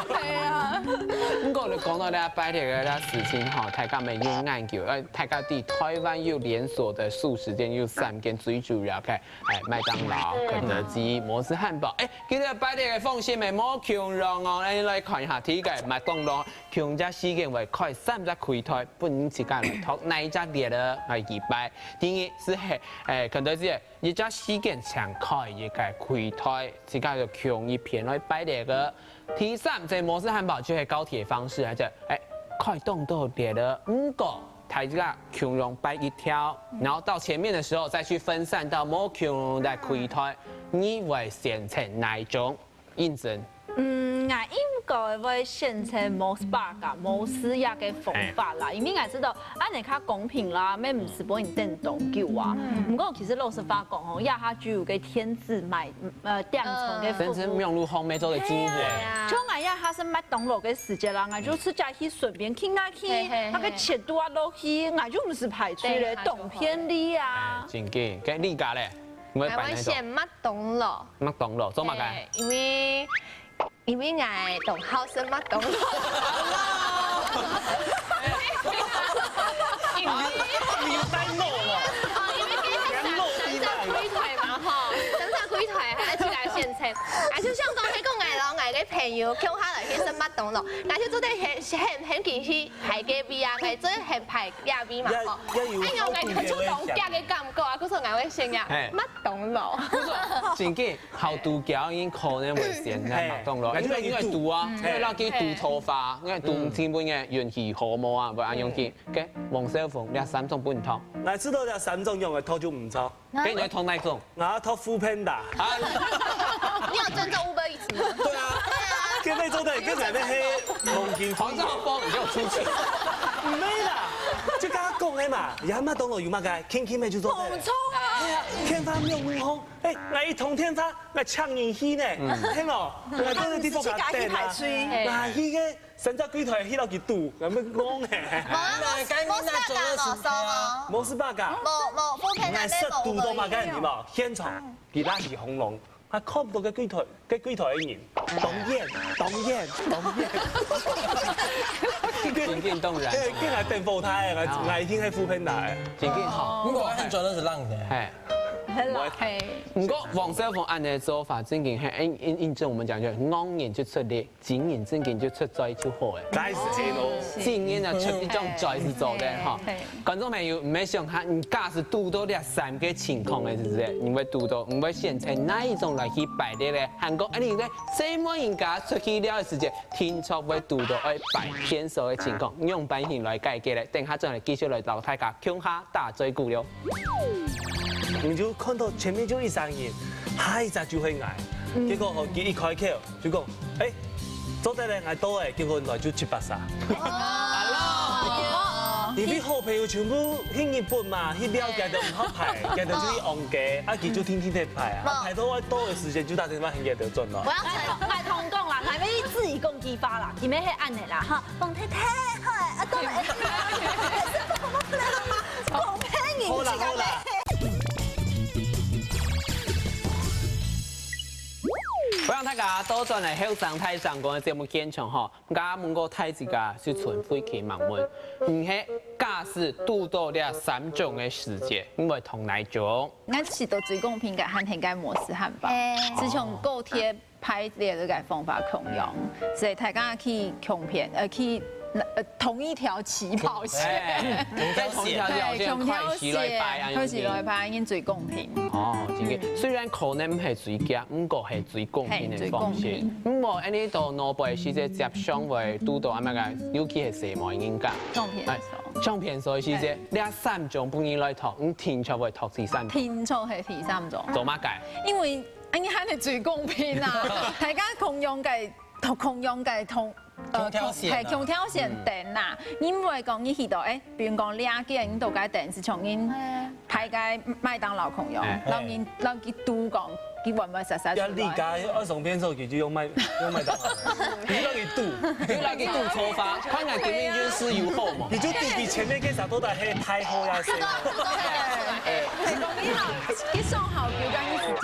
對啊，不過你講到這排列个這事情吼，大家乜有研究，呃，大家對台灣有連鎖的素食店有三間最主要个，哎，麥當勞、肯德基、摩斯漢堡。哎，今日排列个風險乜無共樣哦，來來看一下，第一個麥當勞，共隻時間會開三隻櫃台，分你自家來擇哪一隻列个來去排。第二係，哎，肯德基，一隻時間淨開一個櫃台，自家就共一片來排列个。 第三，這摩斯漢堡就係高鐵方式，佢就，哎，開當多列个，毋過大家共樣排一條，然後到前面的時候再去分散到無共樣个櫃台，你會選擇哪一種？認真。嗯，𠊎應該會選擇摩斯burger，摩斯這個方法啦，因為𠊎知道恁樣較公平啦，乜毋使分人等當久啊。毋過其實老實話講吼，這下就有個電子買 呃，點餐个服務。甚至網路上面做个主播。像𠊎也係麥當勞个時節啦，𠊎就自家去順便去啊去，嘿嘿嘿那個切多啊落去，𠊎就毋使排隊咧，對當便利啊。正經，該你家咧，你會𠊎會擺哪種？選麥當勞。麥當勞，做麼个？哎，因為因為𠊎當好食麥當勞。你有帶腦哦，哦，因為今日三三隻櫃台嘛吼，三隻櫃台還愛去來選擇，啊，就像講，係講𠊎摎𠊎个朋友共下來去食麥當勞，𠊎就做得很很很緊去排該位啊，𠊎做得很排該位嘛吼。也也有哎呀，𠊎就當遽个感覺啊，故所𠊎會選呀嘿麥當勞。正經，好度假因可能會選擇麥當勞，因為因為堵啊，因為那個堵頭發，因為堵基本个運氣好無啊，不然用去。OK，黃小鳳，你三種不同，來知道這三種用个套就毋錯。給你來同哪種？我要套副片的。啊，你有尊重 Uber Eats 嗎？對啊，跟那周的跟咱們黑黃金黃兆峰，你給我出去！毋係啦，就剛剛講个嘛，也麥當勞有麼个，輕輕的就做得了。毋錯啊。哎呀，電話沒有問候，哎，來一通電話，來搶人去呢，係無？來到那地方給等啊，來去个三隻櫃台去到幾堵，咱們講嘿。無啊，無無是大家無送哦。無是吧？無無，副片內底來食堵到嘛，無該你嘛，現場佢拉起紅龍，還看不到个櫃台，个櫃台个人，當遠，當遠，當遠。情景當然。哎，跟來等候他，來來聽係副片的。情景好。如果很準，那是浪的。哎，嘿，不過黃小鳳恁樣的做法，正經係印印印證我們講，就戇人就出力，精人正經就出嘴就好哎。該是真哦。精人啊，出一種嘴是做得哈。觀眾朋友，毋係想下，你假使堵到這三個情況个，係毋係？你會堵到，你會選擇哪一種來去排列咧？還過，哎，你在細妹人家出去尞个時節，定著會堵到愛排便所个情況，用般形來解決咧？等下轉來繼續來同大家共下打嘴鼓了。你就看到前面就一儕人，下一隻就係𠊎。結果吼，佢一開口就講，哎，做得咧，𠊎到欸，結果來就七八儕。因為好朋友全部去日本嘛，去尞佢兜毋好排，佢兜就去戇街，啊佢就定定在排啊，啊排到愛到个時間就打電話喊佢兜轉來。我要成𠊎同你講啦，𠊎要自己講句話啦，你們係恁樣啦哈，講太太好欸，啊講欸，講別人好啦好啦。歡迎大家倒轉來後生大聲公个節目現場吼，今晡日个大自家係純粹去問問，毋係假使堵到這三種个時節，你會同哪種？應該係都最公平个，還係該摩斯漢堡。自從高鐵排列个方法共樣，所以大家去共片，呃，去呃，同一條起跑線。哎，在同一條起跑線開始來排，恁樣子。開始來排，恁樣最公平。哦，真个。嗯。雖然可能毋係最遽，毋過係最公平个方式。嘿，最公平。毋過，恁樣到外背時節，輒常會堵到恁樣个，尤其係細妹人家。相片手。哎，相片手个時節，嘿。這三種分你來擇，你定著會擇第三種。定著係第三種。做麼个？因為 恁樣還係最公平啊！大家共樣个，共樣个同，呃，共條線啊。係，共條線等啊。嗯。你毋會講你去到，誒，比如講這間，你到該等，係像人排該麥當勞共樣，哎，哎。然後人，然後佢堵講，佢會毋會煞煞出來？呀，你家二重變奏，佢就用麥，用麥當勞，你讓佢堵，你讓佢堵錯法，看看前面就是有後嘛。你就堵佢前面，該啥都在黑太后呀，誰？哎。係講你好，佢上好，佢跟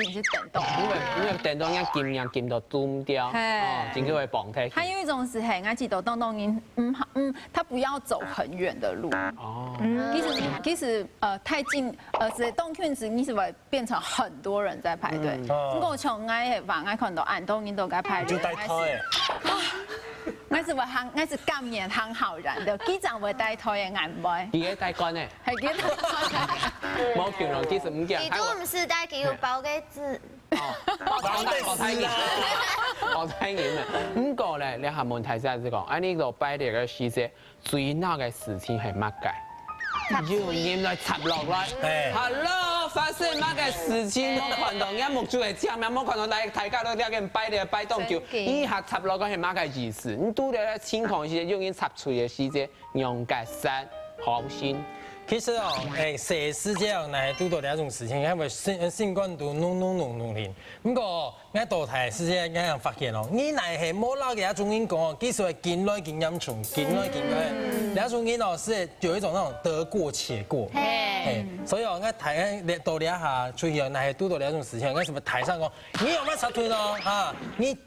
你是真係等 因為，因為等到人家撳，人家撳到堵毋著，嘿。哦，真个會崩忒去。還有一種係，嘿，𠊎知道當當人，嗯，嗯，他不要走很遠的路。哦。嗯。其實，其實，呃，太近，呃，係當近時，你係會變成很多人在排隊。嗯。哦。不過像𠊎个話，𠊎看到恁多人都在排隊，就帶頭誒。𠊎係，啊，𠊎係會行，𠊎係甘願行好遠的，機長會帶頭个，𠊎毋會。佢个帶官誒。 係幾多？無共樣，其實毋驚。佢都毋使帶，佢有包个紙。哦，包大包大人，包大人啊。毋過咧，你還問題就係講，恁樣到排列个時節，最惱个事情係麼个？有人來插落來。哎。Hello，發生麼个事情？無看到，人家目珠係青盲，無看到大，大家都在該排列排當久，真的。你還插落來係麼个意思？你拄著情況係有人插隊个時節， 仰結煞，好心。其實哦，誒，細時節哦，若係堵到這種事情，因為心，心肝肚弄弄弄弄弄。毋過，𠊎到大時節，𠊎正發現哦，你若係無摎佢這種人講哦，其實會緊來緊嚴重，緊來緊嚴重。嗯。這種人哦，係有一種那種得過且過。嘿。嘿，所以哦，𠊎大，到這下出去哦，若係堵到這種事情，𠊎係毋係大聲講， 你有無插隊咯？啊，你後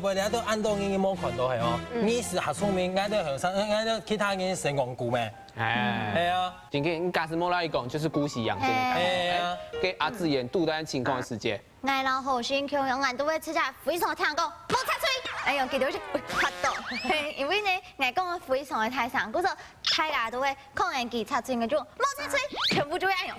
背你都恁多人無看到係哦？嗯。你係較聰明，𠊎兜後生，𠊎兜其他人先戇牯咩？哎。係啊。真个，你假使無來講，就是姑息養奸。哎。係啊。哎，該阿志遠堵到情況个時節。𠊎摎後生共樣，𠊎都會直接非常聽講，莫插隊。哎喲，佢就會嚇到。嘿，因為呢，𠊎講个非常个大聲，故所大家都會看見佢插隊，𠊎就莫插隊，全部就會恁樣。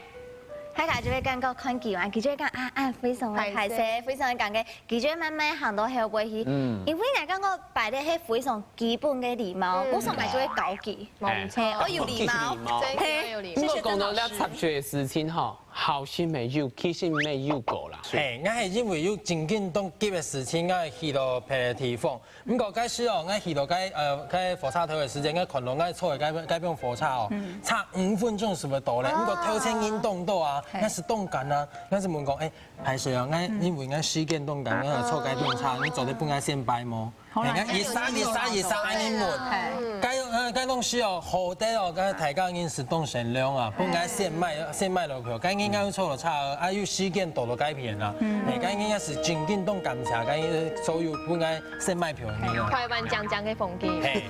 大家就會感覺看佢嘛，佢就會講啊，啊，非常个敗勢，敗勢。非常个尷尬，佢就會慢慢行到後背去。嗯。因為𠊎感覺排列係非常基本个禮貌，嗯。故所𠊎就會教佢。無錯。嘿，愛有禮貌。禮貌。真的要有禮貌。嘿。毋過講到這插隊个事情吼，好心無有，其實無有過啦。嘿，𠊎係因為有正經當急个事情，𠊎去到別个地方， 毋過該時哦，𠊎去到該，呃，該火車頭个時間，𠊎看到𠊎坐个該，該班火車哦，嗯。差五分鐘就會到咧。哦。毋過頭前人當多啊，嘿。𠊎係當趕啊，𠊎係問講，誒，歹勢啊，𠊎，嗯。因為𠊎時間當趕，𠊎坐該班車，哦。你做得分𠊎先排無？好啦，嘿，𠊎一儕一儕一儕恁樣問。嘿。該，呃，該東西哦，好得哦，該大家人係當善良啊，分𠊎先買，嘿。先買落去，該應該坐落車，啊，有時間到到該片啊。嗯。嘿，該應該係正經當感謝，該所有分𠊎 先買票个人哦。台灣靚靚个風景。嘿，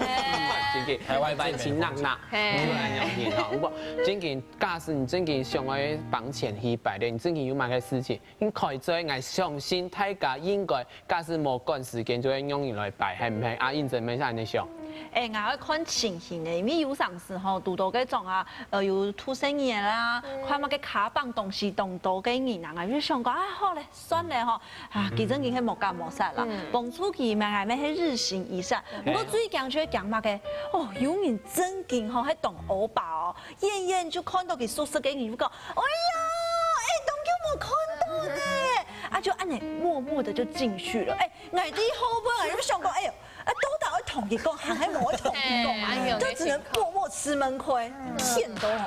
真个，台灣真个風景。台灣真熱鬧，嘿。就恁樣形吼。毋過，真个，假使你真个想愛往前去排列，你真个有麼个事情，你開嘴，𠊎相信大家應該，假使無趕時間，就會讓你來排，係毋係？啊，認真，毋係恁樣想。誒，𠊎愛看情形誒，因為有當時吼，堵到該種啊，呃，有渡細人仔啦，嗯。看麼个卡邦東西當多个人啊，𠊎就想講，啊，好咧， 算了吼，啊，嗯。佢真經係無感無煞啦。嗯。幫助佢嘛，𠊎乜係日行一善。嗯。毋過最驚就係驚麼个？哦，有人真經吼，係當烏白哦，遠遠就看到佢熟識个人，就講，哎呀，誒，當久無看到呢。嗯。啊，就恁樣默默的就進去了。誒，𠊎在後背，𠊎就想講，哎喲，啊，到底愛同佢講，還係無愛同佢講啊？嘿，哎喲，就只能默默吃悶虧，嗯。欠都哦。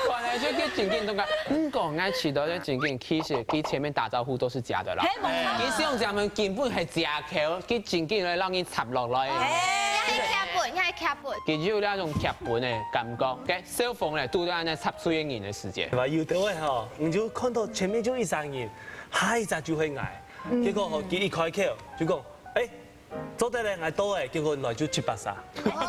本來就佢正經東西，毋過𠊎試著佢正經，其實佢前面打招呼都是假的啦。嘿，無錯。佢想咱們根本係藉口，佢正經來讓你插落來。哎。也係劇本，也係劇本。佢就有那種劇本的感覺。OK，小鳳咧，堵到恁樣插隊个人的時間。對吧？有的話吼，你就看到前面就一儕人，下一隻就會𠊎。嗯。結果吼，佢一開口就講，哎， 做得咧，𠊎到咧，結果來就七八儕。哦。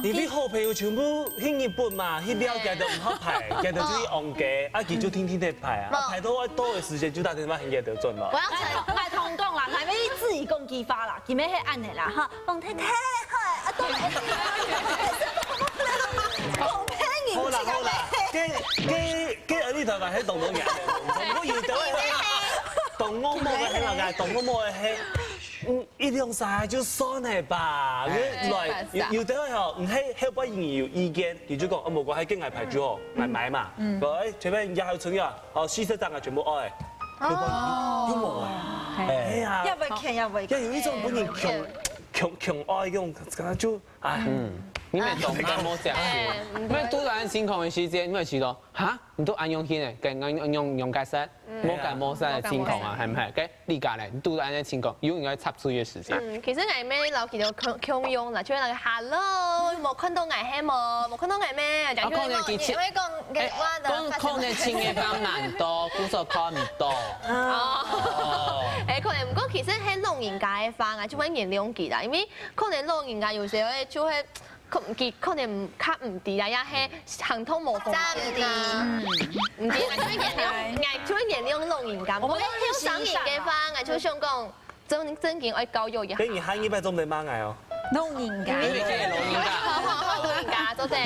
你對好朋友全部去日本嘛，去了解都毋好排，佢兜就去戇街，啊，佢就天天在排啊。啊，排到愛到个時間就打電話喊佢兜轉來。𠊎愛同，𠊎同你講啦，𠊎乜自己講句話啦，佢乜係恁樣啦，哈，講得太好，啊，當然，講騙人好啦好啦，該該該，你頭先係當多人，不過有兜係當戇毛个係麼个？當戇毛个係，嗯，一兩儕就算了吧。來，有有兜係吼，你係後背人有意見，佢就講，啊，無關係，該𠊎排就好，𠊎買嘛。來，前面人家還有存啊，哦，四十張啊，全部愛，後背又無啊。哎呀，也會看，也會看。要有一種分人窮窮窮愛用，可能就。 哎，嗯，你们懂干么讲？哎，你们堵到恁情况的时间，你们知道，哈，你都恁用心呢，跟恁用用用解释，莫干么事的情况啊，系毋系？该你家咧，你堵到恁个情况，有应该插嘴的时间。嗯，其实我也没老给到共共用啦，就那个 hello，没看到我黑么，没看到我咩，讲啊可能其实因为讲哎，我的讲可能情个方难多，故所看唔到。哦，哎，可能不过其实黑老人家的话啊，就会原谅佢啦，因为 可能老人家有时候就会，可佢可能较毋知啦，也係行动无方便啦，毋知啦，就会原谅，𠊎就会原谅老人家。我们后生人个话，𠊎就想讲，正正经爱教育一下。等你下一擺做毋得罵𠊎哦。老人家，因为这个老人家，好好好，老人家做得。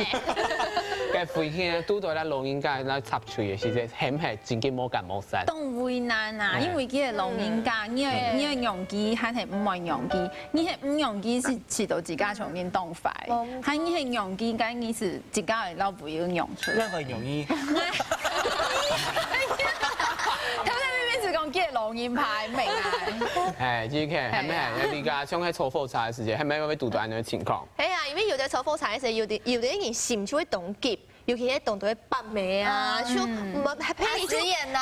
该危险，堵到咱老人家来插嘴的时节，很系真个莫干莫散。当为难啊，因为佢个老人家，你个你个年纪还系毋会年纪， 你係毋容易係試到自家像人當壞，還你係容易，該你係自家个老婆有用處。那很容易。他在那邊只講给老人牌，美啊。哎，G K，还没还没，你家像在坐火车的时间，还没有被堵到安的情况。哎呀，因为有的坐火车的时候，有的有的人心就会动急，尤其是动到会北美啊，就没还陪你就眼呐，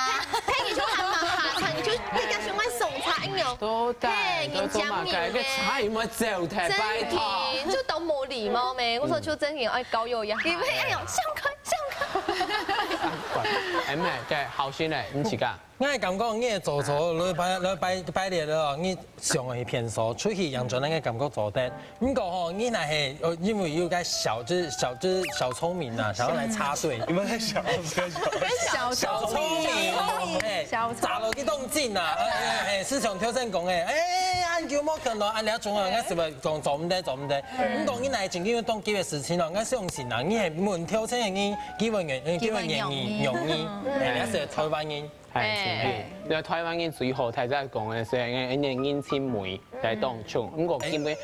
陪你就还蛮下车，你就人家想要送茶一样。都带，嘿都做嘛该，人家个茶有没有走太拜托？真的就都没礼貌咩，我说就真的要教育一下。你们哎呦，像看像看。哎，没，对，好心嘞，你自家。 𠊎感覺你个做做，來排來排排列了哦，你想去便所，出去䀴轉來个感覺做得。毋過吼，你若係呃，因為有个小，就是小，就是小聰明啊，想要來插隊。你們在想，你們在想。小小聰明，哎，小聰咋了个動靜啊？哎哎哎，市場挑戰講哎，哎，恁久無看到，恁了總啊，𠊎是毋是講做毋得做毋得？毋過你若係正經有當急个事情哦，𠊎相信啊，你係問挑戰个人，基本原基本原因容易，哎，你係台灣人。 哎，真个。因為台灣人最好，大家講个係，哎，人情味在當中。毋過今晡，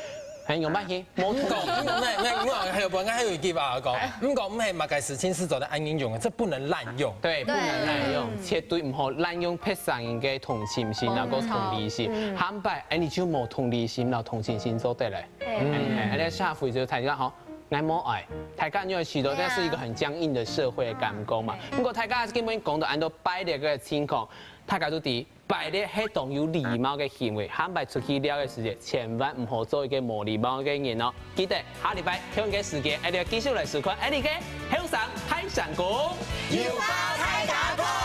哎，有關係，無講，那那我還有我還有一句話要講，毋過毋係麼个事情係做得恁樣用的，這不能濫用。對，不能濫用，絕對毋好濫用別儕人个同情心，然後同理心。下擺，哎，你就無同理心，然後同情心做得嘞。哎，哎，哎，社會就大家好，愛無愛，大家因為時代，這是一個很僵硬的社會的感覺嘛。不過大家根本講到恁多排列个情況，大家都知。 排列係當有禮貌个行為，下擺出去尞个時節，千萬毋好做一個無禮貌个人哦。記得下禮拜同一個時間，一定要繼續來收看𠊎俚个後生大聲公。有話大家講。